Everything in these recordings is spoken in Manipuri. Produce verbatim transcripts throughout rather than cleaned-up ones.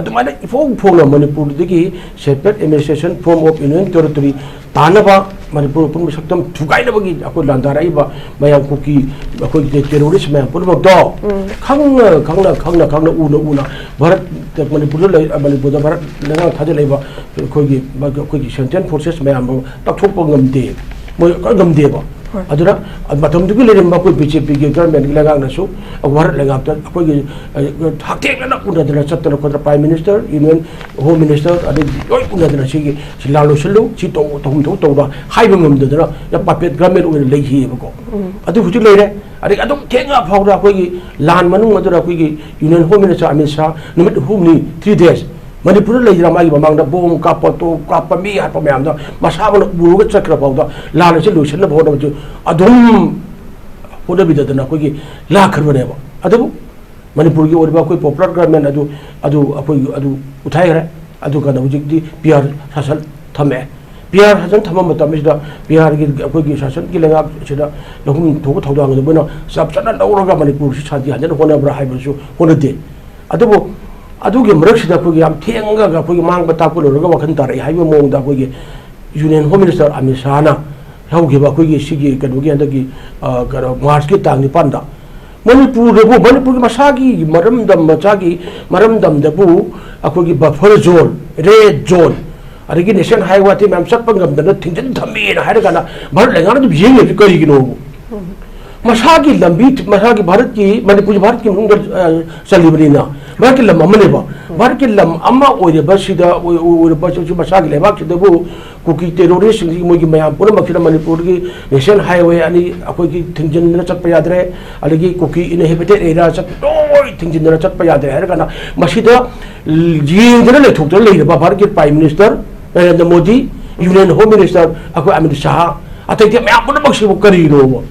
ꯑꯗꯨꯃꯥꯏꯅ ꯏꯐꯣꯡ ꯐꯣꯡꯅ ꯃꯅꯤꯄꯨꯔꯗꯒꯤ separate administration form of union territory ꯇꯥꯅꯕ, ꯃꯅꯤꯄꯨꯔ ꯑꯄꯨꯟꯕ ꯁꯛꯇꯝ ꯊꯨꯒꯥꯏꯅꯕꯒꯤ ꯑꯩꯈꯣꯏ ꯂꯥꯟꯗꯥꯔꯛꯏꯕ ꯃꯌꯥꯝ ꯀꯨꯀꯤ, ꯑꯩꯈꯣꯏꯒꯤ terrorist ꯃꯌꯥꯝ ꯄꯨꯝꯅꯃꯛꯇꯣ ꯈꯪꯅ ꯈꯪꯅ ꯈꯪꯅ ꯈꯪꯅ ꯎꯅ ꯎꯅ ꯚꯥꯔꯠ, ꯃꯅꯤꯄꯨꯔꯗ ꯂꯩ, ꯃꯅꯤꯄꯨꯔꯗ ꯚꯥꯔꯠ ꯂꯩꯉꯥꯛ ꯊꯥꯖꯤꯜꯂꯛꯏꯕ ꯑꯩꯈꯣꯏꯒꯤ, ꯑꯩꯈꯣꯏꯒꯤ central forces ꯃꯌꯥꯝ ꯑꯃ ꯇꯛꯊꯣꯛꯄ ꯉꯝꯗꯦ, ꯃꯣꯏ ꯀꯔꯤ ꯉꯝꯗꯦꯕ꯫ ꯑꯗꯨꯅ ꯃꯇꯝꯗꯨꯒꯤ ꯂꯩꯔꯝꯕ ꯑꯩꯈꯣꯏ BJPꯒꯤ governmentꯀꯤ ꯂꯩꯉꯥꯛꯅꯁꯨ ꯚꯥꯔꯠ ꯂꯩꯉꯥꯛꯇ ꯑꯩꯈꯣꯏꯒꯤ, ꯑ, ꯍꯛꯊꯦꯡꯅꯅ ꯎꯅꯗꯅ ꯆꯠꯇꯅ ꯈꯣꯠꯇꯅ Prime Minister, Union Home Minister ꯑꯗꯩ ꯂꯣꯏ ꯎꯅꯗꯅ ꯁꯤꯒꯤ ꯁꯤ ꯂꯥꯜ ꯂꯣꯏꯁꯤꯜꯂꯨ, ꯁꯤ ꯇꯧ, ꯇꯧꯐꯝ ꯊꯣꯛ ꯇꯧꯗ ꯍꯥꯏꯕ ꯉꯝꯗꯗꯅ puppet government ꯑꯣꯏꯅ ꯂꯩꯈꯤꯑꯕꯀꯣ꯫ ꯑꯗꯨ ꯍꯧꯖꯤꯛ ꯂꯩꯔꯦ꯫ ꯑꯗꯒꯤ ꯑꯗꯨꯝ ꯊꯦꯡꯅ ꯐꯥꯎꯗ ꯑꯩꯈꯣꯏꯒꯤ ꯂꯥꯟ ꯃꯅꯨꯡ ꯑꯗꯨꯗ ꯑꯩꯈꯣꯏꯒꯤ Union Home Minister Amit Shah ꯅꯨꯃꯤꯠ ꯍꯨꯝꯅꯤ, three days ꯃꯅꯤꯄꯨꯔꯗ ꯂꯩꯗꯅ ꯃꯥꯒꯤ ꯃꯃꯥꯡꯗ ꯕꯣꯝ ꯀꯥꯞꯄ, ꯇꯣꯞ ꯀꯥꯞꯄ, ꯃꯤ ꯍꯥꯠꯄ ꯃꯌꯥꯝꯗꯣ ꯃꯁꯥꯃꯛꯅ ꯎꯔꯒ ꯆꯠꯈ꯭ꯔ ꯐꯥꯎꯗ ꯂꯥꯟ ꯑꯁꯤ ꯂꯣꯏꯁꯤꯟꯅꯕ ꯍꯣꯠꯅꯕꯁꯨ ꯑꯗꯨꯝ ꯍꯣꯠꯅꯕꯤꯗꯗꯅ ꯑꯩꯈꯣꯏꯒꯤ ꯂꯥꯛꯈ꯭ꯔꯕꯅꯦꯕ꯫ ꯑꯗꯨꯕꯨ ꯃꯅꯤꯄꯨꯔꯒꯤ ꯑꯣꯏꯔꯤꯕ ꯑꯩꯈꯣꯏ popular government ꯑꯗꯨ, ꯑꯗꯨ ꯑꯩꯈꯣꯏ ꯑꯗꯨ ꯎꯊꯥꯏꯈ꯭ꯔꯦ꯫ ꯑꯗꯨ ꯀꯥꯟꯗ ꯍꯧꯖꯤꯛꯇꯤ PR ꯁꯥꯁꯟ ꯊꯝꯃꯛꯑꯦ꯫ PR ꯁꯥꯁꯟ ꯊꯝꯕ ꯃꯇꯝꯁꯤꯗ PRꯒꯤ ꯑꯩꯈꯣꯏꯒꯤ ꯁꯥꯁꯟꯒꯤ ꯂꯩꯉꯥꯛꯁꯤꯗ ꯂꯧꯐꯝ ꯊꯣꯛꯄ ꯊꯧꯗꯥꯡ ꯑꯗꯨ ꯃꯣꯏꯅ ꯆꯞ ꯆꯥꯅ ꯂꯧꯔꯒ ꯃꯅꯤꯄꯨꯔꯁꯤ ꯁꯥꯟꯇꯤ ꯍꯟꯖꯟꯅ ꯍꯣꯠꯅꯕ꯭ꯔꯥ ꯍꯥꯏꯕꯁꯨ ꯍꯣꯠꯅꯗꯦ꯫ ꯑꯗꯨꯕꯨ ꯑꯗꯨꯒꯤ ꯃꯔꯛꯁꯤꯗ ꯑꯩꯈꯣꯏꯒꯤ ꯌꯥꯝ ꯊꯦꯡꯉꯒ ꯑꯩꯈꯣꯏꯒꯤ ꯃꯥꯡꯕ ꯇꯥꯛꯄ ꯂꯣꯏꯔꯒ ꯋꯥꯈꯜ ꯇꯥꯔꯛꯏ ꯍꯥꯏꯕꯒꯤ ꯃꯑꯣꯡꯗ ꯑꯩꯈꯣꯏꯒꯤ Union Home Minister ꯑꯃꯤꯠ ꯁꯥꯍꯅ ꯍꯧꯈꯤꯕ ꯑꯩꯈꯣꯏꯒꯤ ꯁꯤꯒꯤ ꯀꯩꯅꯣꯒꯤ ꯍꯟꯗꯛꯀꯤ, ꯑ, ꯀꯩꯅꯣ, Marchꯀꯤ ꯇꯥꯡ ꯅꯤꯄꯥꯟꯗ ꯃꯅꯤꯄꯨꯔꯗꯕꯨ, ꯃꯅꯤꯄꯨꯔꯒꯤ ꯃꯁꯥꯒꯤ ꯃꯔꯝꯗꯝ, ꯃꯆꯥꯒꯤ ꯃꯔꯝꯗꯝꯗꯕꯨ ꯑꯩꯈꯣꯏꯒꯤ buffer zone, red zone, ꯑꯗꯒꯤ National Highway ꯑꯇꯩ ꯃꯌꯥꯝ ꯆꯠꯄ ꯉꯝꯗꯅ ꯊꯤꯡꯖꯤꯟ ꯊꯝꯃꯦꯅ ꯍꯥꯏꯔꯀꯥꯟꯗ ꯚꯥꯔꯠ ꯂꯩꯉꯥꯛꯅ ꯑꯗꯨꯝ ꯌꯦꯡ ꯂꯩꯕꯁꯤ ꯀꯔꯤꯒꯤꯅꯣꯕ? ꯃꯁꯥꯒꯤ ꯂꯝꯕꯤ, ꯃꯁꯥꯒꯤ ꯚꯥꯔꯠꯀꯤ, ꯃꯅꯤꯄꯨꯔꯁꯤ ꯚꯥꯔꯠꯀꯤ ꯃꯅꯨꯡꯗ, ꯑ, ꯆꯜꯂꯤꯕꯅꯤꯅ, ꯚꯥꯔꯠꯀꯤ ꯂꯝ ꯑꯃꯅꯦꯕ꯫ ꯚꯥꯔꯠꯀꯤ ꯂꯝ ꯑꯃ ꯑꯣꯏꯔꯤꯕꯁꯤꯗ, ꯑꯣꯏ-, ꯑꯣꯏꯔꯤꯕꯁꯤ ꯃꯁꯥꯒꯤ ꯂꯩꯕꯥꯛꯁꯤꯗꯕꯨ ꯀꯨꯀꯤ terroristꯁꯤꯡꯁꯤ ꯃꯣꯏꯒꯤ ꯃꯌꯥꯝ ꯄꯨꯝꯅꯃꯛꯁꯤꯅ ꯃꯅꯤꯄꯨꯔꯒꯤ National Highway ꯑꯅꯤ ꯑꯩꯈꯣꯏꯒꯤ ꯊꯤꯡꯖꯤꯟꯗꯅ ꯆꯠꯄ ꯌꯥꯗ꯭ꯔꯦ, ꯑꯗꯒꯤ ꯀꯨꯀꯤ inhabited area ꯆꯠ-, ꯂꯣꯏ ꯊꯤꯡꯖꯤꯟꯗꯅ ꯆꯠꯄ ꯌꯥꯗ꯭ꯔꯦ ꯍꯥꯏꯔ ꯀꯥꯟꯗ ꯃꯁꯤꯗ ꯌꯦꯡꯗꯅ ꯂꯩꯊꯣꯛꯇꯅ ꯂꯩꯔꯕ ꯚꯥꯔꯠꯀꯤ Prime Minister Narendra Modi, Union Home Minister ꯑꯩꯈꯣꯏ ꯑꯃꯤꯠ ꯁꯥꯍ, ꯑꯇꯩ ꯑꯇꯩ ꯃꯌꯥꯝ ꯄꯨꯝꯅꯃꯛꯁꯤꯕꯨ ꯀꯔꯤꯅꯣꯕ?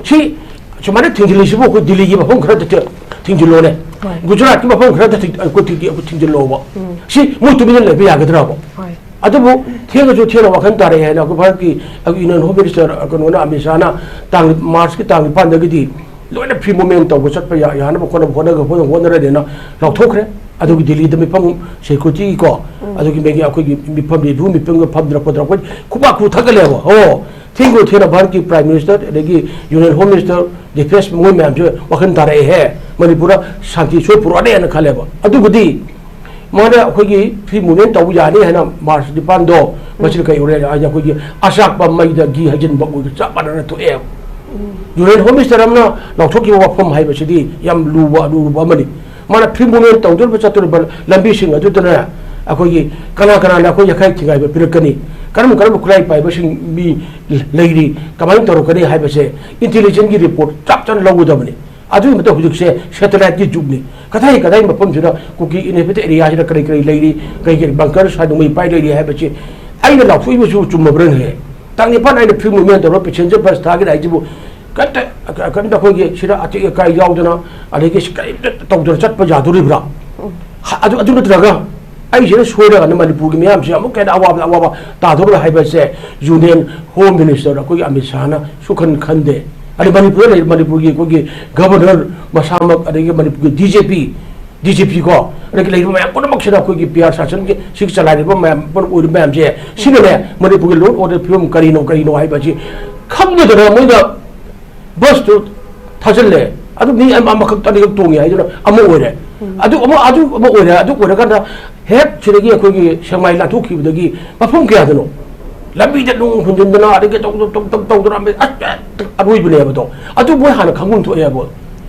ꯁꯤ ꯁꯨꯃꯥꯏꯅ ꯊꯤꯡꯖꯤꯜꯂꯤꯁꯤꯕꯨ ꯑꯩꯈꯣꯏ ꯗꯤꯜꯂꯤꯒꯤ ꯃꯐꯝ ꯈꯔꯗ ꯊꯤ-, ꯊꯤꯡꯖꯤꯜꯂꯣꯅꯦ꯫ ꯍꯣꯏ꯫ ꯒꯨꯖꯔꯥꯠꯀꯤ ꯃꯐꯝ ꯈꯔꯗ ꯊꯤ-, ꯑꯩꯈꯣꯏ ꯊꯤ-, ꯑꯩꯈꯣꯏ ꯊꯤꯡꯖꯤꯜꯂꯣꯕ꯫ ꯁꯤ ꯃꯣꯏ ꯇꯨꯃꯤꯟꯅ ꯂꯩꯕ ꯌꯥꯒꯗ꯭ꯔꯕ? ꯍꯣꯏ꯫ ꯑꯗꯨꯕꯨ ꯊꯦꯡꯉꯁꯨ ꯊꯦꯡꯅ ꯋꯥꯈꯜ ꯇꯥꯔꯛꯑꯦ ꯍꯥꯏꯅ ꯑꯩꯈꯣꯏ ꯚꯥꯔꯠꯀꯤ Union Home Minister ꯀꯩꯅꯣꯅ, ꯑꯃꯤꯠ ꯁꯥꯍꯅ ꯇꯥꯡ, Marchꯀꯤ ꯇꯥꯡ ꯅꯤꯄꯥꯟꯗꯒꯤꯗꯤ ꯂꯣꯏꯅ free movement ꯇꯧꯕ ꯆꯠꯄ ꯌꯥ-, ꯌꯥꯅꯕ ꯈꯣꯠꯅꯕ ꯍꯣꯠꯅꯒ-, ꯍꯣꯠꯅ-, ꯍꯣꯠꯅꯔꯅꯤꯅ ꯂꯥꯎꯊꯣꯛꯈ꯭ꯔꯦ꯫ ꯑꯗꯨꯒꯤ ꯗꯤꯜꯂꯤꯗ ꯃꯤꯐꯝ ꯁꯦꯀ꯭ꯌꯨꯔꯤꯇꯤꯒꯤ ꯀꯣ, ꯑꯗꯨꯒꯤ ꯃꯦꯒꯤ ꯑꯩꯈꯣꯏꯒꯤ ꯃꯤꯐꯝ ꯔꯤꯚ꯭ꯌꯨ ꯃꯤꯐꯝꯒ ꯐꯝꯗꯅ ꯈꯣꯠꯇꯅ ꯑꯩꯈꯣꯏ ꯈꯨꯕꯥꯛ ꯈꯨ ꯊꯛꯀꯠꯂꯦꯕ꯫ ꯑꯣ, ꯊꯦꯡꯒꯣ ꯊꯦꯡꯅ ꯚꯥꯔꯠꯀꯤ Prime Minister ꯑꯗꯒꯤ Union Home Minister, Defence ꯃꯣꯏ ꯃꯌꯥꯝꯁꯦ ꯋꯥꯈꯜ ꯇꯥꯔꯛꯑꯦꯍꯦ, ꯃꯅꯤꯄꯨꯔꯗ ꯁꯥꯟꯇꯤ ꯁꯣꯏ ꯄꯨꯔꯛꯑꯅꯦꯅ ꯈꯜꯂꯦꯕ꯫ ꯑꯗꯨꯕꯨꯗꯤ ꯃꯥꯅ ꯑꯩꯈꯣꯏꯒꯤ free movement ꯇꯧꯕ ꯌꯥꯅꯤ ꯍꯥꯏꯅ March ꯅꯤꯄꯥꯟꯗꯣ, ꯃꯁꯤꯗ ꯀꯩ ꯑꯣꯏꯔꯦ ꯍꯥꯏꯗꯤ ꯑꯩꯈꯣꯏꯒꯤ ꯑꯆꯥꯛꯄ ꯃꯩꯗ ꯘꯤ ꯍꯩꯖꯤꯟꯕ ꯑꯣꯏꯕ ꯆꯞ ꯃꯥꯟꯅꯅ ꯊꯣꯛꯑꯦꯕ꯫ Union Home Minister ꯑꯃꯅ ꯂꯥꯎꯊꯣꯛꯈꯤꯕ ꯋꯥꯐꯝ ꯍꯥꯏꯕꯁꯤꯗꯤ ꯌꯥꯝ ꯂꯨꯕ ꯑꯔꯨꯕ ꯑꯃꯅꯤ꯫ ꯃꯥꯅ free movement ꯇꯧꯗꯣꯔꯤꯕ ꯆꯠꯇꯣꯔꯤꯕ ꯂꯝꯕꯤꯁꯤꯡ ꯑꯗꯨꯗꯅ ꯑꯩꯈꯣꯏꯒꯤ ꯀꯅꯥ ꯀꯅꯥꯅ ꯑꯩꯈꯣꯏ ꯌꯥꯈꯥꯏ ꯊꯤꯡꯒꯥꯏꯕ ꯄꯤꯔꯛꯀꯅꯤ, ꯀꯔꯝ ꯀꯔꯝꯕ ꯈꯨꯠꯂꯥꯏ ꯄꯥꯏꯕꯁꯤꯡ ꯃꯤ ꯂꯩꯔꯤ, ꯀꯃꯥꯏꯅ ꯇꯧꯔꯛꯀꯅꯤ ꯍꯥꯏꯕꯁꯦ intelligence ꯀꯤ report ꯆꯞ ꯆꯥꯅ ꯂꯧꯒꯗꯕꯅꯤ꯫ ꯑꯗꯨꯒꯤ ꯃꯊꯛ ꯍꯧꯖꯤꯛꯁꯦ satellite ꯀꯤ ꯖꯨꯒꯅꯤ꯫ ꯀꯗꯥꯏ ꯀꯗꯥꯏ ꯃꯐꯝꯁꯤꯗ ꯀꯨꯀꯤ inhabited area ꯁꯤꯗ ꯀꯔꯤ ꯀꯔꯤ ꯂꯩꯔꯤ, ꯀꯔꯤ ꯀꯔꯤ bunker ꯁꯥ ꯅꯣꯡꯃꯩ ꯄꯥꯏ ꯂꯩꯔꯤ ꯍꯥꯏꯕꯁꯤ ꯑꯩꯅ ꯂꯥꯎꯊꯣꯛꯏꯕꯁꯨ ꯆꯨꯝꯃꯕ꯭ꯔꯅꯦ? ꯇꯥꯡ ꯅꯤꯄꯥꯟ ꯑꯩꯅ free movement ꯇꯧꯔ passenger bus ꯊꯥꯒꯦ ꯍꯥꯏꯁꯤꯕꯨ ꯀꯔꯤꯝꯇ, ꯀꯔꯤꯝꯇ ꯑꯩꯈꯣꯏꯒꯤ ꯁꯤꯗ ꯑꯇꯦꯛ ꯑꯀꯥꯏ ꯌꯥꯎꯗꯅ, ꯑꯗꯒꯤ ꯀꯔꯤꯝꯇ ꯇꯧꯗꯅ ꯆꯠꯄ ꯌꯥꯗꯣꯔꯤꯕ꯭ꯔꯥ? ꯍ-, ꯑꯗꯨ, ꯑꯗꯨ ꯅꯠꯇ꯭ꯔꯒ ꯑꯩꯁꯤꯅ ꯁꯣꯏꯔꯒꯅ ꯃꯅꯤꯄꯨꯔꯒꯤ ꯃꯤꯌꯥꯝꯁꯦ ꯑꯃꯨꯛꯀ ꯍꯦꯟꯅ ꯑꯋꯥꯕꯗ ꯑꯋꯥꯕ ꯇꯥꯗꯧꯔꯤꯕ꯭ꯔꯥ ꯍꯥꯏꯕꯁꯦ Union Home Minister ꯑꯩꯈꯣꯏꯒꯤ ꯑꯃꯤꯠ ꯁꯥꯍꯅ ꯁꯨꯈꯟ ꯈꯟꯗꯦ꯫ ꯑꯗꯩ ꯃꯅꯤꯄꯨꯔꯗ ꯂꯩꯔꯤꯕ ꯃꯅꯤꯄꯨꯔꯒꯤ ꯑꯩꯈꯣꯏꯒꯤ Governor ꯃꯁꯥꯃꯛ, ꯑꯗꯒꯤ ꯃꯅꯤꯄꯨꯔꯒꯤ D G P, D G P ꯀꯣ, ꯑꯗꯒꯤ ꯂꯩꯔꯤꯕ ꯃꯌꯥꯝ ꯄꯨꯝꯅꯃꯛꯁꯤꯗ ꯑꯩꯈꯣꯏꯒꯤ P R ꯁꯥꯁꯟꯒꯤ ꯁꯤꯒꯤ ꯆꯂꯥꯏꯔꯤꯕ ꯃꯌꯥꯝ ꯄꯨꯝꯅꯃꯛ ꯑꯣꯏꯔꯤꯕ ꯃꯌꯥꯝꯁꯦ ꯁꯤꯅꯅꯦ ꯃꯅꯤꯄꯨꯔꯒꯤ law and order ꯐꯤꯕꯝ ꯀꯔꯤꯅꯣ ꯀꯔꯤꯅꯣ ꯍꯥꯏꯕꯁꯤ ꯈꯪꯗꯗꯅ ꯃꯣꯏꯅ bus ꯇꯨ ꯊꯥꯖꯤꯜꯂꯦ꯫ ꯑꯗꯨ ꯃꯤ ꯑꯃ, ꯑꯃꯈꯛ ꯑꯅꯤꯈꯛ ꯇꯣꯡꯉꯤ ꯍꯥꯏꯗꯨꯅ ꯑꯃ ꯑꯣꯏꯔꯦ꯫ ꯑꯗꯨ ꯑꯃ, ꯑꯗꯨ ꯑꯃ ꯑꯣꯏꯔꯦ꯫ ꯑꯗꯨ ꯑꯣꯏꯔꯀꯥꯟꯗ ꯍꯦꯛ ꯁꯤꯗꯒꯤ ꯑꯩꯈꯣꯏꯒꯤ ꯁꯦꯛꯃꯥꯏ ꯂꯥꯟꯊꯣꯛꯈꯤꯕꯗꯒꯤ ꯃꯐꯝ ꯀꯌꯥꯗꯅꯣ ꯂꯝꯕꯤꯗ ꯅꯨꯡ ꯍꯨꯟꯖꯤꯟꯗꯅ ꯑꯗꯒꯤ ꯇꯧ-, ꯇꯧ-, ꯇꯧ-, ꯇꯧ-, ꯇꯧꯗꯅ ꯑꯁ, ꯑꯔꯣꯏꯕꯅꯦꯕꯗꯣ꯫ ꯑꯗꯨ ꯃꯣꯏ ꯍꯥꯟꯅ ꯈꯪꯐꯝ ꯊꯣꯛꯑꯦꯕ꯫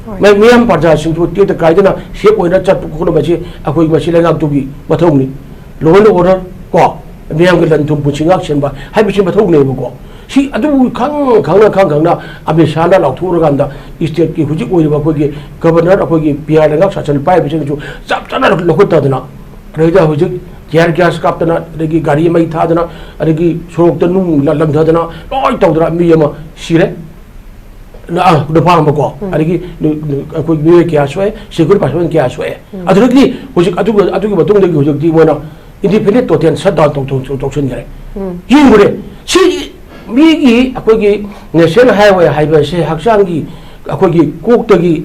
ꯍꯣꯏ꯫ ꯃ-, ꯃꯤꯌꯥꯝ ꯄ꯭ꯔꯖꯥꯁꯤꯡꯁꯨ ꯇꯦꯛꯇ ꯀꯥꯏꯗꯅ safe ꯑꯣꯏꯅ ꯆꯠꯄ ꯈꯣꯠꯅꯕꯁꯤ ꯑꯩꯈꯣꯏ ꯃꯁꯤ ꯂꯩꯉꯥꯛꯇꯨꯒꯤ ꯃꯊꯧꯅꯤ꯫ Law and order ꯀꯣ, ꯃꯤꯌꯥꯝꯒꯤ ꯂꯟ ꯊꯨꯝ ꯄꯨꯟꯁꯤ ꯉꯥꯛ ꯁꯦꯟꯕ ꯍꯥꯏꯕꯁꯤ ꯃꯊꯧꯅꯦꯕꯀꯣ꯫ ꯁꯤ ꯑꯗꯨꯕꯨ ꯈꯪ ꯈꯪꯅ, ꯈꯪ ꯈꯪꯅ ꯑꯃꯤꯠ ꯁꯥꯍꯅ ꯂꯥꯎꯊꯣꯛꯎꯔꯀꯥꯟꯗ state ꯀꯤ ꯍꯧꯖꯤꯛ ꯑꯣꯏꯔꯤꯕ ꯑꯩꯈꯣꯏꯒꯤ Governor, ꯑꯩꯈꯣꯏꯒꯤ P R ꯂꯩꯉꯥꯛ ꯁꯥꯁꯟ ꯄꯥꯏꯔꯤꯕꯁꯤꯡꯁꯨ ꯆꯞ ꯆꯥꯅ ꯂꯧꯈꯠꯇꯗꯅ, ꯑꯗꯩꯗ ꯍꯧꯖꯤꯛ tear gas ꯀꯥꯞꯇꯅ, ꯑꯗꯒꯤ ꯒꯥꯔꯤ ꯃꯩ ꯊꯥꯗꯅ, ꯑꯗꯒꯤ ꯁꯣꯔꯣꯛꯇ ꯅꯨꯡ ꯂ-, ꯂꯪꯊꯗꯅ ꯂꯣꯏ ꯇꯧꯗꯅ ꯃꯤ ꯑꯃ ꯁꯤꯔꯦ꯫ ꯅ-, ꯑ, ꯅꯨꯄꯥ ꯑꯃꯀꯣ, ꯎꯝ꯫ ꯑꯗꯒꯤ ꯅꯨ-, ꯅꯨ-, ꯑꯩꯈꯣꯏ ꯃꯤꯑꯣꯏ ꯀꯌꯥ ꯁꯣꯛꯑꯦ, security personnel ꯀꯌꯥ ꯁꯣꯛꯑꯦ꯫ ꯎꯝ꯫ ꯑꯗꯨꯗꯒꯤꯗꯤ ꯍꯧꯖꯤꯛ ꯑꯗꯨꯒꯤ, ꯑꯗꯨꯒꯤ ꯃꯇꯨꯡꯗꯒꯤ ꯍꯧꯖꯤꯛꯇꯤ ꯃꯣꯏꯅ indefinite total shutdown ꯇꯧ-, ꯇꯧ-, ꯇꯧꯁꯤꯟꯈ꯭ꯔꯦ꯫ ꯎꯝ꯫ ꯌꯦꯡꯉꯨꯔꯦ꯫ ꯁꯤ ꯃꯤꯒꯤ ꯑꯩꯈꯣꯏꯒꯤ National Highway ꯍꯥꯏꯕꯁꯦ ꯍꯛꯆꯥꯡꯒꯤ ꯑꯩꯈꯣꯏꯒꯤ ꯀꯣꯛꯇꯒꯤ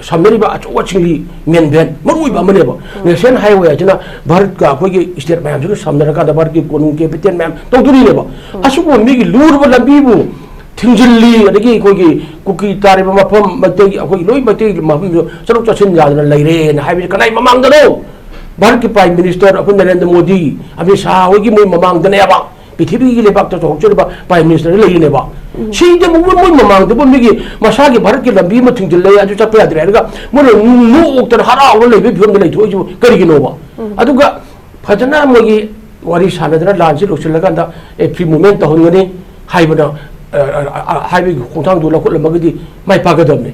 ꯁꯝꯅꯔꯤꯕ ꯑꯆꯧꯕ ꯆꯤꯡꯂꯤ, ꯃꯦꯟ ꯚꯦꯟ ꯃꯔꯨ ꯑꯣꯏꯕ ꯑꯃꯅꯦꯕ꯫ ꯅꯦꯁꯅꯦꯜ ꯍꯥꯏꯋꯦ ꯍꯥꯏꯁꯤꯅ ꯚꯥꯔꯠꯀ ꯑꯩꯈꯣꯏꯒꯤ ꯁ꯭ꯇꯦꯠ ꯃꯌꯥꯝꯁꯤꯒ ꯁꯝꯅꯔꯀꯥꯟꯗ ꯚꯥꯔꯠꯀꯤ ꯀꯣꯅꯨꯡ ꯀꯦꯄꯤꯇꯦꯜ ꯃꯌꯥꯝ ꯇꯧꯗꯣꯔꯤꯅꯦꯕ꯫ ꯑꯁꯤꯒꯨꯝꯕ ꯃꯤꯒꯤ ꯂꯨꯔꯕ ꯂꯝꯕꯤꯕꯨ ꯊꯤꯡꯖꯤꯜꯂꯤ, ꯑꯗꯒꯤ ꯑꯩꯈꯣꯏꯒꯤ ꯀꯨꯀꯤ ꯇꯥꯔꯤꯕ ꯃꯐꯝ, ꯃꯩꯇꯩ, ꯑꯩꯈꯣꯏꯒꯤ ꯂꯣꯏ ꯃꯩꯇꯩ ꯃꯐꯝꯗꯨ ꯆꯠꯊꯣꯛ ꯆꯠꯁꯤꯟ ꯌꯥꯗꯅ ꯂꯩꯔꯦꯅ ꯍꯥꯏꯕꯁꯤ ꯀꯅꯥꯏ ꯃꯃꯥꯡꯗꯅꯣ? ꯚꯥꯔꯠꯀꯤ ꯄ꯭ꯔꯥꯏꯝ ꯃꯤꯅꯤꯁꯇꯔ ꯑꯩꯈꯣꯏ ꯅꯔꯦꯟꯗ꯭ꯔ ꯃꯣꯗꯤ, ꯑꯃꯤꯠ ꯁꯥꯍ ꯍꯣꯏꯒꯤ ꯃꯣꯏ ꯃꯃꯥꯡꯗꯅꯦꯕ꯫ ꯄ꯭ꯔꯤꯊꯤꯕꯤꯒꯤ ꯂꯩꯕꯥꯛꯇ ꯆꯥꯎꯊꯣꯛꯆꯔꯤꯕ ꯄ꯭ꯔꯥꯏꯝ ꯃꯤꯅꯤꯁꯇꯔ ꯂꯩꯔꯤꯅꯦꯕ꯫ ꯁꯤꯗꯕꯨ ꯃꯣꯏ ꯃꯃꯥꯡꯗꯕꯨ ꯃꯤꯒꯤ ꯃꯁꯥꯒꯤ ꯚꯥꯔꯠꯀꯤ ꯂꯝꯕꯤ ꯑꯃ ꯊꯤꯡꯖꯤꯜꯂꯦ, ꯑꯗꯨ ꯆꯠꯄ ꯌꯥꯗ꯭ꯔꯦ ꯍꯥꯏꯔꯒ ꯃꯣꯏꯅ ꯅꯣꯛꯇꯅ ꯍꯔꯥꯎꯔ ꯂꯩꯕꯒꯤ ꯐꯤꯕꯝꯗ ꯂꯩꯊꯣꯛꯏꯁꯤꯕꯨ ꯀꯔꯤꯒꯤꯅꯣꯕ? ꯑꯗꯨꯒ ꯐꯖꯅ ꯃꯣꯏꯒꯤ ꯋꯥꯔꯤ ꯁꯥꯟꯅꯗꯅ ꯂꯥꯟꯁꯤ ꯂꯣꯏꯁꯤꯜꯂꯀꯥꯟꯗ, ꯑꯦ, ꯐ꯭ꯔꯤ ꯃꯨꯚꯃꯦꯟ ꯇꯧꯍꯟꯒꯅꯤ ꯍꯥꯏꯕꯅ, ꯑ, ꯑ, ꯑ, ꯍꯥꯏꯕꯒꯤ ꯈꯣꯡꯊꯥꯡꯗꯨ ꯂꯧꯈꯠꯂꯝꯃꯒꯗꯤ ꯃꯥꯏ ꯄꯥꯛꯀꯗꯕꯅꯤ꯫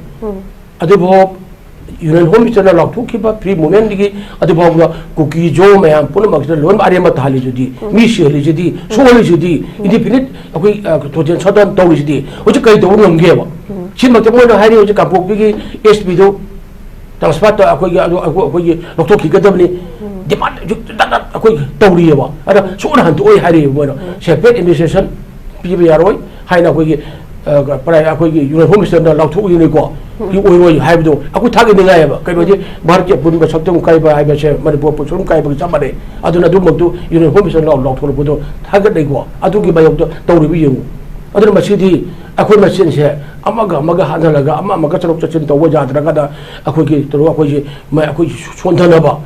ꯑꯗꯨꯐꯥꯎ ꯌꯨꯅꯤꯌꯟ ꯍꯣꯝ ꯃꯤꯅꯤꯁꯇꯔꯅ ꯂꯥꯎꯊꯣꯛꯈꯤꯕ ꯐ꯭ꯔꯤ ꯃꯨꯚꯃꯦꯟꯗꯒꯤ ꯑꯗꯨꯐꯥꯎꯕ ꯀꯨꯀꯤ ꯖꯣ ꯃꯌꯥꯝ ꯄꯨꯝꯅꯃꯛꯁꯤꯗ ꯂꯣꯏꯅꯃꯛ ꯑꯔꯦꯝꯕ ꯇꯥꯍꯜꯂꯤꯁꯤꯗꯤ, ꯃꯤ ꯁꯤꯍꯜꯂꯤꯁꯤꯗꯤ, ꯁꯣꯛꯍꯜꯂꯤꯁꯤꯗꯤ, ꯏꯟꯗꯤꯐꯤꯅꯤꯠ ꯑꯩꯈꯣꯏ, ꯑ, ꯇꯣꯇꯦꯜ ꯁꯠꯗꯥꯎꯟ ꯇꯧꯔꯤꯁꯤꯗꯤ ꯍꯧꯖꯤꯛ ꯀꯔꯤ ꯇꯧꯕ ꯉꯝꯒꯦꯕ? ꯁꯤꯃꯛꯇ ꯃꯣꯏꯅ ꯍꯥꯏꯔꯤ ꯍꯧꯖꯤꯛ ꯀꯥꯡꯄꯣꯛꯄꯤꯒꯤ ꯑꯦꯁ ꯄꯤꯗꯨ ꯇ꯭ꯔꯥꯟꯁꯐꯔ ꯇꯧ-, ꯑꯩꯈꯣꯏꯒꯤ ꯑꯗꯨ ꯑꯩꯈꯣꯏ-, ꯑꯩꯈꯣꯏꯒꯤ ꯂꯧꯊꯣꯛꯈꯤꯒꯗꯕꯅꯤ꯫ ꯗꯤꯃꯥꯟ ꯍꯧꯖꯤꯛ ꯗꯛ ꯗꯛ ꯑꯩꯈꯣꯏ ꯇꯧꯔꯤꯑꯕ꯫ ꯑꯗ ꯁꯨꯛꯍꯟ ꯍꯟꯗꯣꯛꯑꯣꯏ ꯍꯥꯏꯔꯤꯑꯕ ꯃꯣꯏꯅ꯫ ꯁꯦꯄꯔꯦꯠ ꯑꯦꯗꯃꯤꯅꯤꯁꯇ꯭ꯔꯦꯁꯟ ꯄꯤꯕ ꯌꯥꯔꯣꯏ ꯍꯥꯏꯅ ꯑꯩꯈꯣꯏꯒꯤ, ꯑ, ꯄ꯭ꯔꯥꯏ-, ꯑꯩꯈꯣꯏꯒꯤ ꯌꯨꯅꯤꯌꯟ ꯍꯣꯝ ꯃꯤꯅꯤꯁꯇꯔꯅ ꯂꯥꯎꯊꯣꯛꯏꯅꯤꯀꯣ꯫ ꯁꯤ ꯑꯣꯏꯔꯣꯏ ꯍꯥꯏꯕꯗꯣ ꯑꯩꯈꯣꯏ ꯊꯥꯒꯠꯅꯤꯡꯉꯥꯏꯑꯕ꯫ ꯀꯩꯅꯣꯗꯤ ꯚꯥꯔꯠꯀꯤ ꯑꯄꯨꯟꯕ ꯁꯛꯇꯝ ꯀꯥꯏꯕ ꯍꯥꯏꯕꯁꯦ ꯃꯅꯤꯄꯨꯔ ꯄꯨꯝ ꯁꯔꯨꯝ ꯀꯥꯏꯕꯒ ꯆꯞ ꯃꯥꯟꯅꯩ꯫ ꯑꯗꯨꯅ ꯑꯗꯨꯃꯛꯇꯨ ꯌꯨꯅꯤꯌꯟ ꯍꯣꯝ ꯃꯤꯅꯤꯁꯇꯔꯅ ꯂꯥꯎ-, ꯂꯥꯎꯊꯣꯔꯛꯄꯗꯣ ꯊꯥꯒꯠꯅꯩꯀꯣ꯫ ꯑꯗꯨꯒꯤ ꯃꯥꯌꯣꯛꯇ ꯇꯧꯔꯤꯕ ꯌꯦꯡꯉꯨ꯫ ꯑꯗꯨꯅ ꯃꯁꯤꯗꯤ ꯑꯩꯈꯣꯏ ꯃꯁꯦꯟꯁꯦ ꯑꯃꯒ ꯑꯃꯒ ꯍꯥꯠꯅꯍꯜꯂꯒ, ꯑꯃ ꯑꯃꯒ ꯆꯠꯊꯣꯛ ꯆꯠꯁꯤꯟ ꯇꯧꯕ ꯌꯥꯗ꯭ꯔꯒꯅ ꯑꯩꯈꯣꯏꯒꯤ ꯇꯧꯔꯒ ꯑꯩꯈꯣꯏꯁꯦ ꯃ-, ꯑꯩꯈꯣꯏ ꯁꯣꯟꯊꯅꯕ,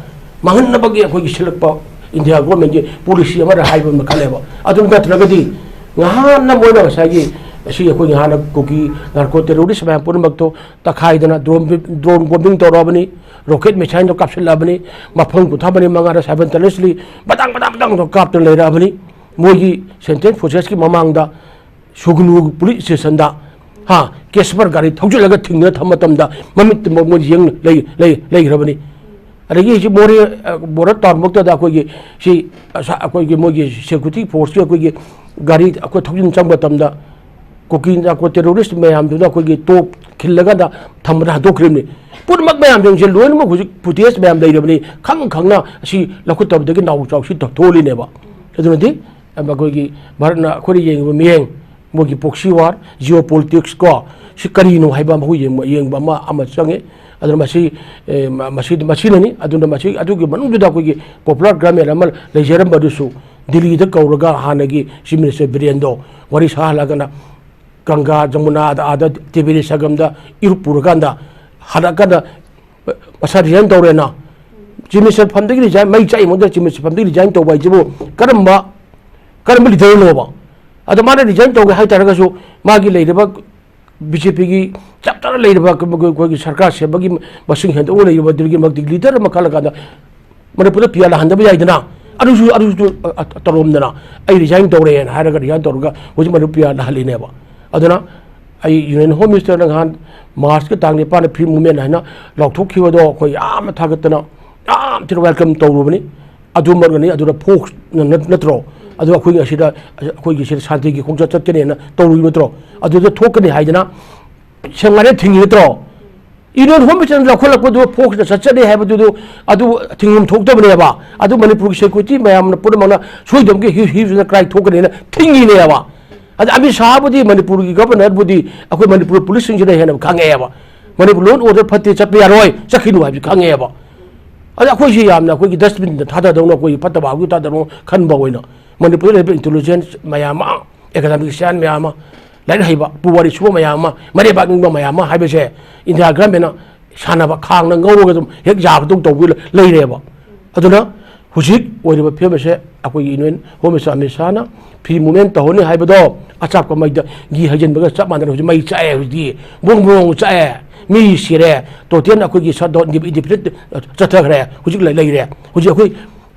ꯃꯥꯡꯍꯟꯅꯕꯒꯤ ꯑꯩꯈꯣꯏꯒꯤ ꯁꯤꯜꯂꯛꯄ ꯏꯟꯗꯤꯌꯥ ꯒꯣꯔꯃꯦꯟꯒꯤ ꯄꯣꯂꯤꯁꯤ ꯑꯃꯔ ꯍꯥꯏꯕ ꯑꯃ ꯈꯜꯂꯦꯕ꯫ ꯑꯗꯨ ꯅꯠꯇ꯭ꯔꯒꯗꯤ ꯉꯍꯥꯟꯅ ꯃꯣꯏꯅ ꯉꯁꯥꯏꯒꯤ ꯑꯁꯤ ꯑꯩꯈꯣꯏ ꯉꯍꯥꯟꯅ ꯀꯨꯀꯤ ꯅꯥꯔꯀꯣ ꯇꯦꯔꯣꯔꯤꯁ ꯃꯌꯥꯝ ꯄꯨꯝꯅꯃꯛꯇꯣ ꯇꯛꯈꯥꯏꯗꯅ ꯗ꯭ꯔꯣꯟ, ꯗ꯭ꯔꯣꯟ ꯕꯣꯝꯕꯤꯡ ꯇꯧꯔꯛꯑꯕꯅꯤ, ꯔꯣꯀꯦꯠ ꯃꯤꯁꯥꯏꯜꯗꯣ ꯀꯥꯞꯁꯤꯜꯂꯛꯑꯕꯅꯤ, ꯃꯐꯝ ꯀꯨꯟꯊ꯭ꯔꯥ ꯃꯔꯤ ꯃꯉꯥꯗ ꯁꯥꯏꯃꯜꯇꯦꯅꯤꯌꯁꯂꯤ ꯕꯇꯥꯡ ꯕꯇꯥꯡ ꯕꯇꯥꯡꯗꯣ ꯀꯥꯞꯇꯅ ꯂꯩꯔꯛꯑꯕꯅꯤ꯫ ꯃꯣꯏꯒꯤ ꯁꯦꯟꯇ꯭ꯔꯦꯜ ꯐꯣꯔꯁꯦꯁꯀꯤ ꯃꯃꯥꯡꯗ ꯁꯨꯒꯅꯨ ꯄꯨꯂꯤꯁ ꯁ꯭ꯇꯦꯁꯟꯗ, ꯍꯥ, ꯀꯦꯁꯄꯔ ꯒꯥꯔꯤ ꯊꯧꯖꯤꯜꯂꯒ ꯊꯤꯡꯗꯅ ꯊꯝꯕ ꯃꯇꯝꯗ ꯃꯃꯤꯠꯇ ꯃꯣꯏ ꯌꯦꯡ ꯂꯩ-, ꯂꯩ-, ꯂꯩꯈ꯭ꯔꯕꯅꯤ꯫ ꯑꯗꯒꯤ ꯍꯧꯖꯤꯛ ꯃꯣꯔꯦ, ꯑ, ꯕꯣꯔꯗꯔ ꯇꯥꯎꯟꯃꯛꯇꯗ ꯑꯩꯈꯣꯏꯒꯤ ꯁꯤ, ꯑ, ꯁ-, ꯑꯩꯈꯣꯏꯒꯤ ꯃꯣꯏꯒꯤ ꯁꯦꯀ꯭ꯌꯨꯔꯤꯇꯤ ꯐꯣꯔꯁꯀꯤ ꯑꯩꯈꯣꯏꯒꯤ ꯒꯥꯔꯤ ꯑꯩꯈꯣꯏ ꯊꯧꯖꯤꯟ ꯆꯪꯕ ꯃꯇꯝꯗ ꯀꯨꯀꯤ ꯅꯥꯔꯀꯣ ꯇꯦꯔꯣꯔꯤꯁ ꯃꯌꯥꯝꯗꯨꯅ ꯑꯩꯈꯣꯏꯒꯤ ꯇꯣꯞ ꯈꯤꯜꯂꯀꯥꯟꯗ ꯊꯝꯕꯗ ꯍꯟꯗꯣꯛꯈ꯭ꯔꯤꯕꯅꯤ꯫ ꯄꯨꯝꯅꯃꯛ ꯃꯌꯥꯝꯁꯤꯡꯁꯦ ꯂꯣꯏꯅꯃꯛ ꯍꯧꯖꯤꯛ ꯐꯨꯇꯦꯖ ꯃꯌꯥꯝ ꯂꯩꯔꯕꯅꯤ꯫ ꯈꯪ ꯈꯪꯅ ꯑꯁꯤ ꯂꯧꯈꯠꯇꯕꯗꯒꯤ ꯅꯥꯎ ꯆꯥꯎꯁꯤ ꯊꯣꯛꯍꯜꯂꯤꯅꯦꯕ꯫ ꯑꯗꯨꯅꯗꯤ ꯑꯩꯈꯣꯏꯒꯤ ꯚꯥꯔꯠꯅ ꯑꯩꯈꯣꯏꯅ ꯌꯦꯡꯉꯤꯕ ꯃꯤꯠꯌꯦꯡ, ꯃꯣꯏꯒꯤ ꯄ꯭ꯔꯣꯛꯁꯤ ꯋꯥꯔ, ꯖꯤꯑꯣ ꯄꯣꯂꯤꯇꯤꯛꯁ ꯀꯣ, ꯁꯤ ꯀꯔꯤꯅꯣ ꯍꯥꯏꯕ ꯑꯃ ꯑꯩꯈꯣꯏ ꯌꯦꯡꯕ, ꯌꯦꯡꯕ ꯑꯃ, ꯑꯃ ꯆꯪꯉꯤ꯫ ꯑꯗꯨꯅ ꯃꯁꯤ, ꯑꯦ, ꯃ-, ꯃꯁꯤ, ꯃꯁꯤꯅꯅꯤ꯫ ꯑꯗꯨꯅ ꯃꯁꯤ, ꯑꯗꯨꯒꯤ ꯃꯅꯨꯡꯗꯨꯗ ꯑꯩꯈꯣꯏꯒꯤ popular government ꯑꯃ ꯂꯩꯖꯔꯝꯕꯗꯨꯁꯨ ꯗꯤꯜꯂꯤꯗ ꯀꯧꯔꯒ ꯍꯥꯟꯅꯒꯤ Chief Minister ꯕꯤꯔꯦꯟꯗꯣ ꯋꯥꯔꯤ ꯁꯥꯍꯜꯂꯒꯅ ꯒꯪꯒꯥ, ꯖꯃꯨꯅꯥꯗ, ꯑꯥꯗ ꯇꯤꯕꯦꯔꯤ ꯁꯪꯒꯝꯗ ꯏꯔꯨꯞ ꯄꯨꯔꯀꯥꯟꯗ ꯍꯜꯂꯛꯀꯥꯟꯗ ꯃꯁꯥ resign ꯇꯧꯔꯦꯅ꯫ Chief Minister ꯐꯝꯗꯒꯤ resign, ꯃꯩ ꯆꯥꯛꯏ ꯃꯉꯣꯟꯗ Chief Minister ꯐꯝꯗꯒꯤ resign ꯇꯧꯕ ꯍꯥꯏꯁꯤꯕꯨ ꯀꯔꯝꯕ, ꯀꯔꯝꯕ leaderꯅꯣꯕ? ꯑꯗꯣ ꯃꯥꯅ resign ꯇꯧꯒꯦ ꯍꯥꯏꯇꯥꯔꯒꯁꯨ ꯃꯥꯒꯤ ꯂꯩꯔꯤꯕ ꯕꯤ ꯖꯦ ꯄꯤꯒꯤ ꯆꯞ ꯆꯥꯅ ꯂꯩꯔꯤꯕ ꯑꯩꯈꯣꯏꯒꯤ ꯁꯔꯀꯥꯔ ꯁꯦꯝꯕꯒꯤ ꯃꯁꯤꯡ ꯍꯦꯟꯗꯣꯛꯅ ꯂꯩꯔꯤꯕ ꯑꯗꯨꯒꯤ ꯃꯇꯤꯛ leader ꯑꯃ ꯈꯜꯂꯀꯥꯟꯗ ꯃꯅꯤꯄꯨꯔꯗ ꯄꯤꯌꯥ ꯂꯥꯛꯍꯟꯗꯕ ꯌꯥꯏꯗꯅ꯫ ꯑꯗꯨꯁꯨ, ꯑꯗꯨꯁꯨ, ꯑ, ꯑ, ꯇꯧꯔꯝꯗꯅ ꯑꯩ resign ꯇꯧꯔꯦꯅ ꯍꯥꯏꯔꯒ resign ꯇꯧꯔꯒ ꯍꯧꯖꯤꯛ ꯃꯅꯤꯄꯨꯔ ꯄꯤꯌꯥ ꯂꯥꯛꯍꯜꯂꯤꯅꯦꯕ꯫ ꯑꯗꯨꯅ ꯑꯩ Union Home Ministerꯅ ꯅꯍꯥꯟ Marchꯀꯤ ꯇꯥꯡ ꯅꯤꯄꯥꯟꯗ free movement ꯍꯥꯏꯅ ꯂꯥꯎꯊꯣꯛꯈꯤꯕꯗꯣ ꯑꯩꯈꯣꯏ ꯌꯥꯝꯅ ꯊꯥꯒꯠꯇꯅ ꯌꯥꯝ ꯊꯤꯅ welcome ꯇꯧꯔꯨꯕꯅꯤ꯫ ꯑꯗꯨꯃꯛꯅꯅꯤ꯫ ꯑꯗꯨꯅ ꯐꯣꯛꯁ ꯅꯠ-, ꯅꯠꯇ꯭ꯔꯣ? ꯑꯗꯨ ꯑꯩꯈꯣꯏꯒꯤ ꯑꯁꯤꯗ, ꯑꯩꯈꯣꯏꯒꯤ ꯁꯤꯗ ꯁꯥꯟꯇꯤꯒꯤ ꯈꯣꯡꯆꯠ ꯆꯠꯀꯅꯦꯅ ꯇꯧꯔꯨꯏ ꯅꯠꯇ꯭ꯔꯣ? ꯑꯗꯨꯗ ꯊꯣꯛꯀꯅꯤ ꯍꯥꯏꯗꯅ ꯁꯦꯡꯅ ꯊꯤꯡꯉꯤ ꯅꯠꯇ꯭ꯔꯣ? Union Home Ministerꯅ ꯂꯧꯈꯠꯂꯛꯄꯗꯨ ꯐꯣꯛꯁꯅ ꯆꯠꯆꯅꯤ ꯍꯥꯏꯕꯗꯨꯗ ꯑꯗꯨ ꯊꯤꯡꯐꯝ ꯊꯣꯛꯇꯕꯅꯦꯕ꯫ ꯑꯗꯨ ꯃꯅꯤꯄꯨꯔꯒꯤ security ꯃꯌꯥꯝꯅ ꯄꯨꯝꯅꯃꯛꯅ ꯁꯣꯏꯗꯕꯒꯤ ꯍ꯭ꯌꯨ ꯍ꯭ꯌꯨ cry ꯊꯣꯛꯀꯅꯤꯅ ꯊꯤꯡꯉꯤꯅꯦꯕ꯫ ꯑꯗ ꯑꯃꯤꯠ ꯁꯥꯍꯕꯨꯗꯤ, ꯃꯅꯤꯄꯨꯔꯒꯤ governorꯕꯨꯗꯤ ꯑꯩꯈꯣꯏ ꯃꯅꯤꯄꯨꯔ policeꯁꯤꯡꯁꯤꯅ ꯍꯦꯟꯅ ꯈꯪꯉꯛꯑꯦꯕ꯫ ꯃꯅꯤꯄꯨꯔ law and order ꯐꯠꯇꯦ, ꯆꯠꯄ ꯌꯥꯔꯣꯏ, ꯆꯠꯈꯤꯅꯨ ꯍꯥꯏꯕꯁꯤ ꯈꯪꯉꯛꯑꯦꯕ꯫ ꯑꯗ ꯑꯩꯈꯣꯏꯁꯤ ꯌꯥꯝꯅ ꯑꯩꯈꯣꯏꯒꯤ dustbinꯗ ꯊꯥꯗꯗꯧꯅ ꯑꯩꯈꯣꯏꯒꯤ ꯐꯠꯇꯕ ꯍꯥꯏꯕꯗꯨ ꯊꯥꯗꯗꯧꯅ ꯈꯟꯕ ꯑꯣꯏꯅ ꯃꯅꯤꯄꯨꯔꯗ ꯂꯩꯔꯤꯕ intelligence ꯃꯌꯥꯝ ꯑꯃ, academician ꯃꯌꯥꯝ ꯑꯃ, ꯂꯥꯏꯔꯤꯛ ꯍꯩꯕ, ꯄꯨꯋꯥꯔꯤ ꯁꯨꯕ ꯃꯌꯥꯝ ꯑꯃ, ꯃꯔꯩꯕꯥꯛ ꯅꯤꯡꯕ ꯃꯌꯥꯝ ꯑꯃ ꯍꯥꯏꯕꯁꯦ ꯏꯟꯗꯤꯌꯥ governmentꯅ ꯁꯥꯟꯅꯕ ꯈꯥꯡꯅ ꯉꯧꯔꯒ ꯑꯗꯨꯝ ꯍꯦꯛ ꯌꯥꯕꯗꯧ ꯇꯧꯕ ꯂꯩꯔꯦꯕ꯫ ꯑꯗꯨꯅ ꯍꯧꯖꯤꯛ ꯑꯣꯏꯔꯤꯕ ꯐꯤꯕꯝ ꯑꯁꯦ ꯑꯩꯈꯣꯏꯒꯤ Union Home Minister Amit ꯁꯥꯍꯅ free movement ꯇꯧꯍꯟꯅꯤ ꯍꯥꯏꯕꯗꯣ ꯑꯆꯥꯛꯄ ꯃꯩꯗ ꯘꯤ ꯍꯩꯖꯤꯟꯕꯒ ꯆꯞ ꯃꯥꯟꯅꯔꯦ꯫ ꯍꯧꯖꯤꯛ ꯃꯩ ꯆꯥꯛꯑꯦ, ꯍꯧꯖꯤꯛꯇꯤ ꯕꯣꯡ ꯕꯣꯡ ꯆꯥꯛꯑꯦ, ꯃꯤ ꯁꯤꯔꯦ, total ꯑꯩꯈꯣꯏꯒꯤ shutdown, indefinite ꯆꯠꯊꯈ꯭ꯔꯦ꯫ ꯍꯧꯖꯤꯛ ꯂꯩ-, ꯂꯩꯔꯦ꯫ ꯍꯧꯖꯤꯛ ꯑꯩꯈꯣꯏ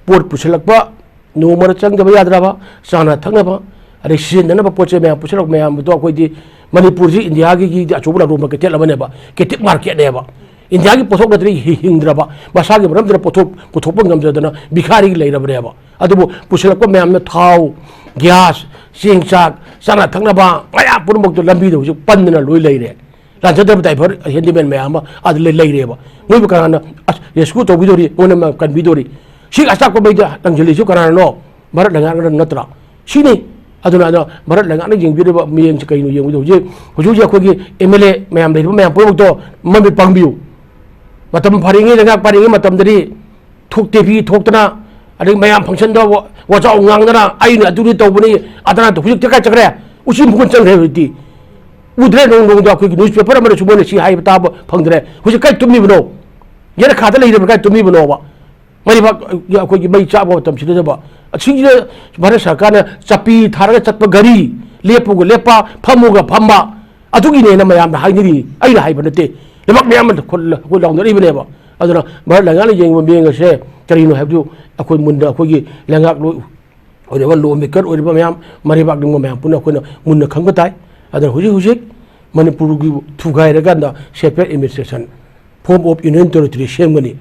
ꯄꯣꯠ ꯄꯨꯁꯤꯜꯂꯛꯄ ꯅꯣꯡꯃꯗ ꯆꯪꯗꯕ ꯌꯥꯗ꯭ꯔꯕ, ꯆꯥꯅ ꯊꯛꯅꯕ, ꯑꯗꯩ ꯁꯤꯖꯤꯟꯅꯅꯕ ꯄꯣꯠ ꯆꯩ ꯃꯌꯥꯝ ꯄꯨꯁꯤꯜꯂꯛꯄ ꯃꯌꯥꯝꯗꯣ ꯑꯩꯈꯣꯏꯗꯤ ꯃꯅꯤꯄꯨꯔꯁꯤ ꯏꯟꯗꯤꯌꯥꯒꯤ ꯑꯆꯧꯕ ꯂꯂꯣꯟꯕ ꯀꯩꯊꯦꯜ ꯑꯃꯅꯦꯕ, captive marketꯅꯦꯕ꯫ ꯏꯟꯗꯤꯌꯥꯒꯤ ꯄꯣꯠꯊꯣꯛ ꯅꯠꯇ꯭ꯔꯗꯤ ꯍꯤ-, ꯍꯤꯡꯗ꯭ꯔꯕ, ꯃꯁꯥꯒꯤ ꯃꯔꯝꯗꯅ ꯄꯣꯠꯊꯣꯛ ꯄꯨꯊꯣꯛꯄ ꯉꯝꯗꯗꯅ ꯚꯤꯈꯥꯔꯤꯒꯤ ꯂꯩꯔꯕꯅꯦꯕ꯫ ꯑꯗꯨꯕꯨ ꯄꯨꯁꯤꯜꯂꯛꯄ ꯃꯌꯥꯝꯅ ꯊꯥꯎ, gas, ꯆꯦꯡ ꯆꯥꯛ, ꯆꯥꯅ ꯊꯛꯅꯕ ꯃꯌꯥꯝ ꯄꯨꯝꯅꯃꯛꯇꯣ ꯂꯝꯕꯤꯗ ꯍꯧꯖꯤꯛ ꯄꯟꯗꯅ ꯂꯣꯏ ꯂꯩꯔꯦ꯫ ꯂꯥꯟꯖꯗꯕ driver handyman ꯃꯌꯥꯝ ꯑꯃ ꯑꯗ ꯂꯩ-, ꯂꯩꯔꯦꯕ꯫ ꯃꯣꯏꯕꯨ ꯀꯅꯥꯅ ꯑꯁ rescue ꯇꯧꯕꯤꯗꯣꯔꯤ, ꯃꯣꯏꯅ ꯃ-, ꯀꯟꯕꯤꯗꯣꯔꯤ? ꯁꯤ ꯑꯆꯥꯛꯄ ꯃꯩꯗ ꯂꯪꯁꯤꯜꯂꯤꯁꯨ ꯀꯅꯥꯅꯅꯣ? ꯚꯥꯔꯠ ꯂꯩꯉꯥꯛꯅ ꯅꯠꯇ꯭ꯔꯥ? ꯁꯤꯅꯤ꯫ ꯑꯗꯨꯅ, ꯑꯗꯣ ꯚꯥꯔꯠ ꯂꯩꯉꯥꯛꯅ ꯌꯦꯡꯕꯤꯔꯤꯕ ꯃꯤꯠꯌꯦꯡꯁꯦ ꯀꯩꯅꯣ ꯌꯦꯡꯕꯗ ꯍꯧꯖꯤꯛ, ꯍꯧꯖꯤꯛ ꯍꯧꯖꯤꯛ ꯑꯩꯈꯣꯏꯒꯤ M L A ꯃꯌꯥꯝ ꯂꯩꯔꯤꯕ ꯃꯌꯥꯝ ꯄꯨꯝꯅꯃꯛꯇꯣ ꯃꯃꯤꯠ ꯄꯥꯡꯕꯤꯌꯨ꯫ ꯃꯇꯝ ꯐꯔꯤꯉꯩ, ꯂꯩꯉꯥꯛ ꯄꯥꯏꯔꯤꯉꯩ ꯃꯇꯝꯗꯗꯤ ꯊꯣꯛ, ꯇꯤ ꯚꯤ ꯊꯣꯛꯇꯅ, ꯑꯗꯩ ꯃꯌꯥꯝ ꯐꯪꯁꯟꯗ ꯋꯥ-, ꯋꯥꯖꯥꯎ ꯉꯥꯡꯗꯅ, "ꯑꯩꯅ ꯑꯗꯨꯅꯤ ꯇꯧꯕꯅꯤ, ꯑꯗꯥꯅ ꯇꯧ-," ꯍꯧꯖꯤꯛꯇꯤ ꯀꯥꯏ ꯆꯠꯈ꯭ꯔꯦ? ꯎꯆꯤ ꯃꯈꯨꯟ ꯆꯪꯈ꯭ꯔꯦ ꯍꯧꯖꯤꯛꯇꯤ꯫ ꯎꯗ꯭ꯔꯦ, ꯅꯣꯡ ꯅꯣꯡꯗ ꯑꯩꯈꯣꯏꯒꯤ ꯅ꯭ꯌꯨꯁꯄꯦꯄꯔ ꯑꯃꯗꯁꯨ ꯃꯣꯏꯅ ꯁꯤ ꯍꯥꯏꯕ ꯇꯥꯕ ꯐꯪꯗ꯭ꯔꯦ꯫ ꯍꯧꯖꯤꯛ ꯀꯥꯏ ꯇꯨꯝꯃꯤꯕꯅꯣ? ꯌꯦꯅꯈꯥꯗ ꯂꯩꯔꯤꯕ꯭ꯔꯥ? ꯀꯥꯏ ꯇꯨꯝꯃꯤꯕꯅꯣꯕ? ꯃꯩꯕꯥꯛ ꯑꯩꯈꯣꯏꯒꯤ ꯃꯩ ꯆꯥꯛꯄ ꯃꯇꯝꯁꯤꯗꯕ, ꯑꯁꯤꯁꯤꯗ ꯚꯥꯔꯠ ꯁꯔꯀꯥꯔꯅ ꯆꯞꯄꯤ ꯊꯥꯔꯒ ꯆꯠꯄ ꯒꯥꯔꯤ, ꯂꯦꯞꯄꯨꯒ ꯂꯦꯞꯄ, ꯐꯝꯃꯨꯒ ꯐꯝꯕ, ꯑꯗꯨꯒꯤꯅꯦꯅ ꯃꯌꯥꯝꯅ ꯍꯥꯏꯅꯔꯤ꯫ ꯑꯩꯅ ꯍꯥꯏꯕ ꯅꯠꯇꯦ, ꯂꯩꯕꯥꯛ ꯃꯌꯥꯝ ꯑꯃ ꯈꯨꯜ-, ꯑꯩꯈꯣꯏ ꯂꯥꯎꯅꯔꯤꯕꯅꯦꯕ꯫ ꯑꯗꯨꯅ ꯚꯥꯔꯠ ꯂꯩꯉꯥꯛꯅ ꯌꯦꯡꯕ ꯃꯤꯠꯌꯦꯡ ꯑꯁꯦ ꯀꯔꯤꯅꯣ ꯍꯥꯏꯕꯗꯨ ꯑꯩꯈꯣꯏ ꯃꯨꯟꯅ, ꯑꯩꯈꯣꯏꯒꯤ ꯂꯩꯉꯥꯛꯂꯣꯏ ꯑꯣꯏꯔꯤꯕ, ꯂꯣ ꯃꯦꯀꯔ ꯑꯣꯏꯔꯤꯕ ꯃꯌꯥꯝ, ꯃꯔꯩꯕꯥꯛ ꯅꯤꯡꯕ ꯃꯌꯥꯝ ꯄꯨꯟꯅ ꯑꯩꯈꯣꯏꯅ ꯃꯨꯟꯅ ꯈꯪꯕ ꯇꯥꯏ꯫ ꯑꯗꯨꯅ ꯍꯧꯖꯤꯛ ꯍꯧꯖꯤꯛ ꯃꯅꯤꯄꯨꯔꯒꯤ ꯊꯨꯒꯥꯏꯔꯀꯥꯟꯗ separate administration, form of union territory ꯁꯦꯝꯒꯅꯤ꯫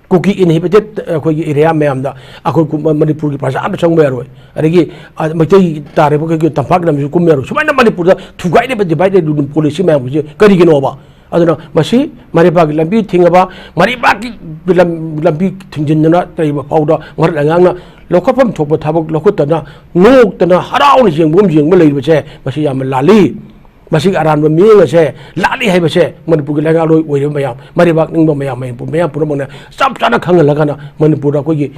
ꯀꯨꯀꯤ inhabited ꯑꯩꯈꯣꯏꯒꯤ ꯑꯦꯔꯤꯌꯥ ꯃꯌꯥꯝꯗ ꯑꯩꯈꯣꯏ ꯀꯨꯝ-, ꯃꯅꯤꯄꯨꯔꯒꯤ ꯄ꯭ꯔꯖꯥ ꯑꯝꯇ ꯆꯪꯕ ꯌꯥꯔꯣꯏ꯫ ꯑꯗꯒꯤ, ꯑ, ꯃꯩꯇꯩ ꯇꯥꯔꯤꯕ ꯀꯩꯀꯩ ꯇꯝꯄꯥꯛ ꯂꯝꯁꯨ ꯀꯨꯝꯕ ꯌꯥꯔꯣꯏ꯫ ꯁꯨꯃꯥꯏꯅ ꯃꯅꯤꯄꯨꯔꯗ ꯊꯨꯒꯥꯏꯔꯤꯕ, divide and rule policy ꯃꯌꯥꯝꯁꯦ ꯀꯔꯤꯒꯤꯅꯣꯕ? ꯑꯗꯨꯅ ꯃꯁꯤ ꯃꯔꯩꯕꯥꯛꯀꯤ ꯂꯝꯕꯤ ꯊꯤꯡꯉꯕ, ꯃꯔꯩꯕꯥꯛꯀꯤ ꯂꯝ-, ꯂꯝꯕꯤ ꯊꯤꯡꯖꯤꯟꯗꯅ ꯂꯩꯕ ꯐꯥꯎꯗ ꯃꯔꯛ ꯂꯩꯉꯥꯛꯅ ꯂꯧꯈꯠꯐꯝ ꯊꯣꯛꯄ ꯊꯕꯛ ꯂꯧꯈꯠꯇꯅ, ꯅꯣꯛꯇꯅ ꯍꯔꯥꯎꯅ ꯌꯦꯡꯕꯒꯨꯝ ꯌꯦꯡꯕ ꯂꯩꯕꯁꯦ, ꯃꯁꯤ ꯌꯥꯝꯅ ꯂꯥꯜꯂꯤ꯫ ꯃꯁꯤꯒꯤ ꯑꯔꯥꯟꯕ ꯃꯤꯠꯌꯦꯡ ꯑꯁꯦ ꯂꯥꯜꯂꯤ ꯍꯥꯏꯕꯁꯦ ꯃꯅꯤꯄꯨꯔꯒꯤ ꯂꯩꯉꯥꯛꯂꯣꯏ ꯑꯣꯏꯔꯤꯕ ꯃꯌꯥꯝ, ꯃꯔꯩꯕꯥꯛ ꯅꯤꯡꯕ ꯃꯌꯥꯝ, ꯃꯌꯥꯝ, ꯃꯌꯥꯝ ꯄꯨꯝꯅꯃꯛꯅ ꯆꯞ ꯆꯥꯅ ꯈꯪꯍꯜꯂꯒꯅ ꯃꯅꯤꯄꯨꯔꯗ ꯑꯩꯈꯣꯏꯒꯤ,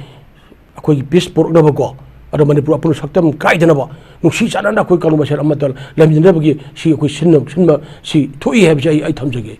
ꯑꯩꯈꯣꯏꯒꯤ peace ꯄꯨꯔꯛꯅꯕꯀꯣ, ꯑꯗꯣ ꯃꯅꯤꯄꯨꯔ ꯑꯄꯨꯟꯕ ꯁꯛꯇꯝ ꯀꯥꯏꯗꯅꯕ, ꯅꯨꯡꯁꯤ ꯆꯥꯟꯅꯅ ꯑꯩꯈꯣꯏ ꯀꯥꯡꯂꯨꯞ ꯃꯁꯦꯜ ꯑꯃꯠꯇ ꯂꯩꯃꯤꯟꯅꯕꯒꯤ ꯁꯤ ꯑꯩꯈꯣꯏ ꯁꯤꯟꯕ, ꯁꯤꯟꯕ ꯁꯤ ꯊꯣꯛꯏ ꯍꯥꯏꯕꯁꯤ ꯑꯩ, ꯑꯩ ꯊꯝꯖꯒꯦ꯫